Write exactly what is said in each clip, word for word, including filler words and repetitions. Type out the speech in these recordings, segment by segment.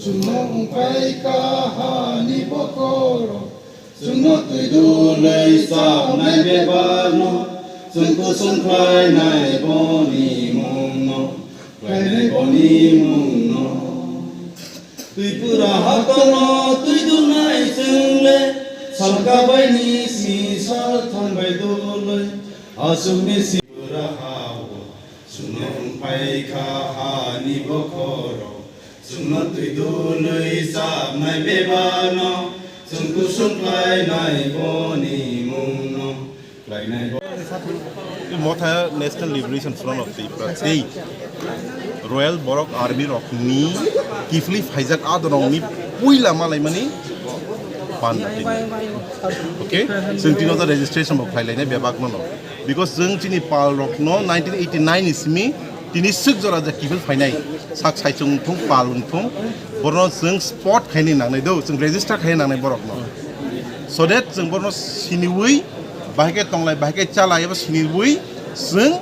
Chwngno wngpai kha hani bokhorok, chwngno twi dului chapnai bebarno, chwng kusung khlainai boni mungno, khlainai boni mungno. Twipura hatorno twi dunai chwngle, salka baini sni sal thanbai dului, aswkni Tripura hao. Chwngno wngpai kha hani bokhorok, chwngno twi dului chapnai bebarno, chwng kusung khlainai boni mungno, khlainai bo- Motha National Liberation Front of Tripura tei Royal Borok Army rokni kiphilwi phaijak adorokni puila malaimani panda tini. Okay? Chwng tino da registration bo khlai lainai bebak no no. Because chwng chini pal rok no nineteen eighty-nine ni simi tini swk jora je kiphil phainai sak saichung wngthung pal wngthung borno chwng spot khaini nangnai do chwng register khaini nangnai borok no. So that chwng borno siniwi bahai khe tonglai bahai khe chalai eba siniwi chwng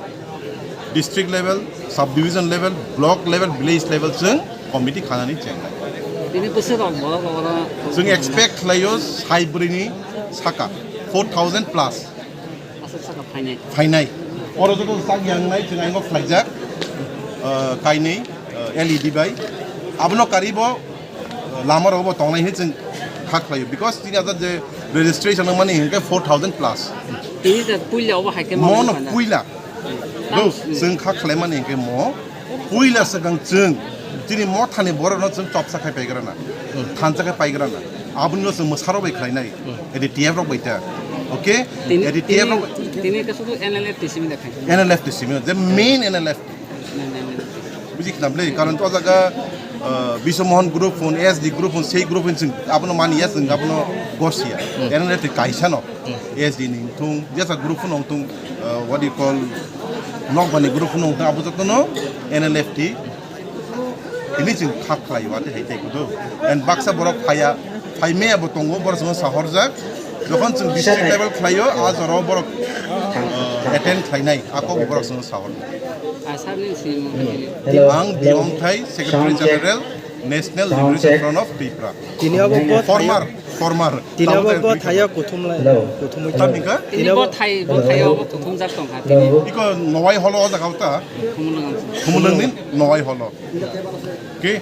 district level, sub division level, block level, village level chwng committee khanani chengnai. Tini bwswk rok borok rok oro Chwng expect khlaio sai bwrwini saka four thousand plus. Aswk saka phainai. Phainai. Oro joto sak yangnai chwng aingo khlaijak, uh, kainwi, uh, L E D bai. Abono karibo, uh, lama rogo bo tongnai hinwi chwng kha khlaio. Because tini aja je registration wngmani hinkhe four thousand plus. Tini je puila obo hai khe Mono mano puila. Tang Do, chwng kha khlaimani hinkhe mo puila swkang chwng chini mothani borokno chwng chopsa khai paigrana, thansa khai paigrana. Aboni ulo chwng mwsarok bai khlainai, ede T F rok bai ta. Okay? Tini, Ede T F tini, rok tini kasu tu N L F T simi da khai. N L F T simi, je main N L F. Buji khna bwle, karon to jaga, uh, Biswa Mohan group phone, S D group phone, sei group phone chwng abono mani ya chwng abono gosia. N L F T kaisa no. S D ni wngthung, jesa group phano wngthung, uh, what do you call, nokbani group phano wngthung, abo jotono N L F T. Tini chwng kha khlai o, ate hai tei kudu. And baksa borok phaya, phai maya bo tongo, borok chwngno sahorjak. Jokhon chwng district level khlai o, a jora o borok, uh, attend khlainai, a kok borok chwngno sahorjak. Ang Biyong Thai, Secretary General, National Liberation Front of Tripura. Tini abo bo former, former. Tini abo bo thaya kuthum lai, kuthum. Tamika? Tini bo thai, bo thai abo kuthum jak tong kha tini. Iko Nowai holo o jaga ta? Khumulwng ang. Khumulwng ni Nowai holo. Ke?